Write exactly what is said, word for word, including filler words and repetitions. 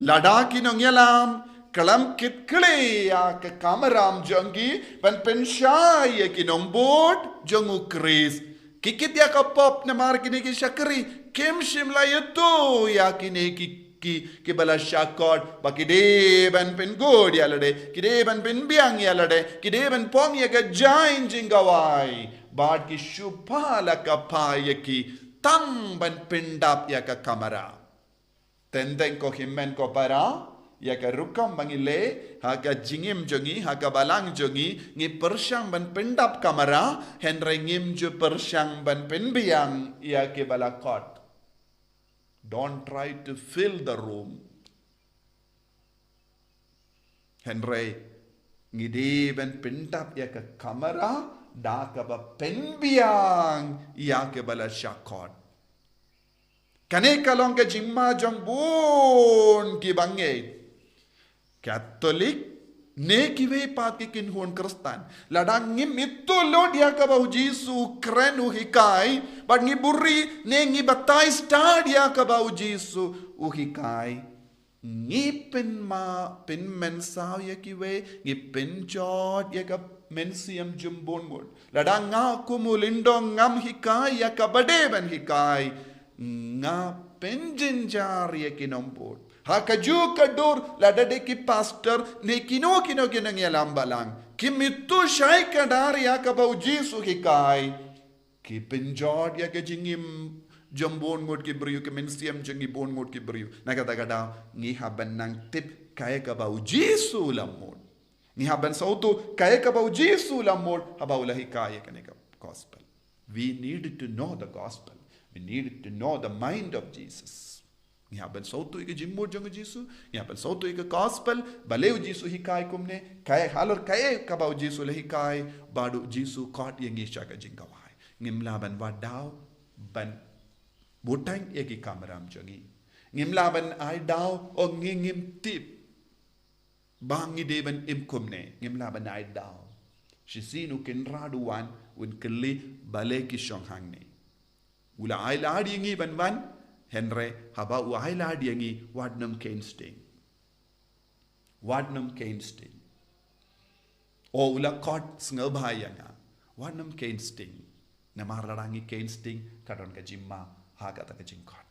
Lada ki nongïalam khlem kit khlieh ïa ka kamram jong ki ban pynshai ïa ki nongbud jong U Khrist, ki kit ïa ka pop namar kine ki shakri, kim shym la ïathuh ïa kine ki, ki, kiba la shah kot, ba ki dei ban pynkut ïa lade, ki dei ban pynbiang ïa lade, ki dei ban phong ïa ka jaiñ jingkhawai, bad ki shu pha la ka pha ïa ki tang ban pyndap ïa ka kamram. Teng teng ko hynmen ko para, ïa ka rukom ba ngi leh ha ka jingim jong ngi, ha ka balang jong ngi, ngi pyrshang ban pyndap kamram, hynrei ngim ju pyrshang ban pynbiang ïa kiba la kot. Don't try to fill the room. Hynrei ngi dei ban pyndap ïa ka kamram da kaba pynbiang ïa kiba la shah kot. Kane ka long ka jingma jong bun kiba ngeit, Katholik ne kiwei pat ki kynhun Khristan. Lada ngim ithuh lut ïa kaba U Jisu u kren u hikai, bad ngi buhrieh ne ngi batai stad ïa kaba U Jisu u hikai, ngi pynmynsaw ïa kiwei, ngi pynjot ïa ka mynsiem jong bun ngut. Lada nga kum u lyngdoh ngam hikai ïa kaba dei ban hikai, nga pynjynjar ïa ki nongbud. Ha kajuh ka dur, lada dei ki pastor ne kino kino ki nongïalam balang, kim ithuh shai kdar ïa kaba U Jisu u hikai, ki pynjot ïa ka jingim jong bun ngut ki briew, ka mynsiem jong bun ngut ki briew. Na kata ka daw ngi hap ban nang tip kaei kaba U Jisu u la mut. Ngi hap ban sngewthuh kaei kaba U Jisu u la mut haba u la hikai ïa kane ka gospel. We needed to know the gospel. We needed to know the mind of Jesus. Ngi hap ban sngewthuh ïa ka jingmut jong U Jisu, ngi hap ban sngewthuh ïa ka gospel, balei U Jisu u hikai kumne, kaei halor kaei kaba U Jisu u la hikai, bad U Jisu u kot ïa ngi sha ka jingkhawai. Ngim lah ban wad daw ban bteng ïa ki kamram jong ngi. Ngim lah ban ai daw, o ngi ngim tip ba ngi dei ban im kumne, ngim lah ban ai daw. Shisien u Kynrad u wan, un kylli balei ki shong hangne. U la ai lad ïa ngi ban wan, hynrei haba u ai lad ïa ngi, wat nym kheiñ sting. Wat nym kheiñ sting. O u la kot sngewbha ïa nga. Wat nym kheiñ sting. Namar lada ngi kheiñ sting, ka don ka jingma ha kata ka jingkot.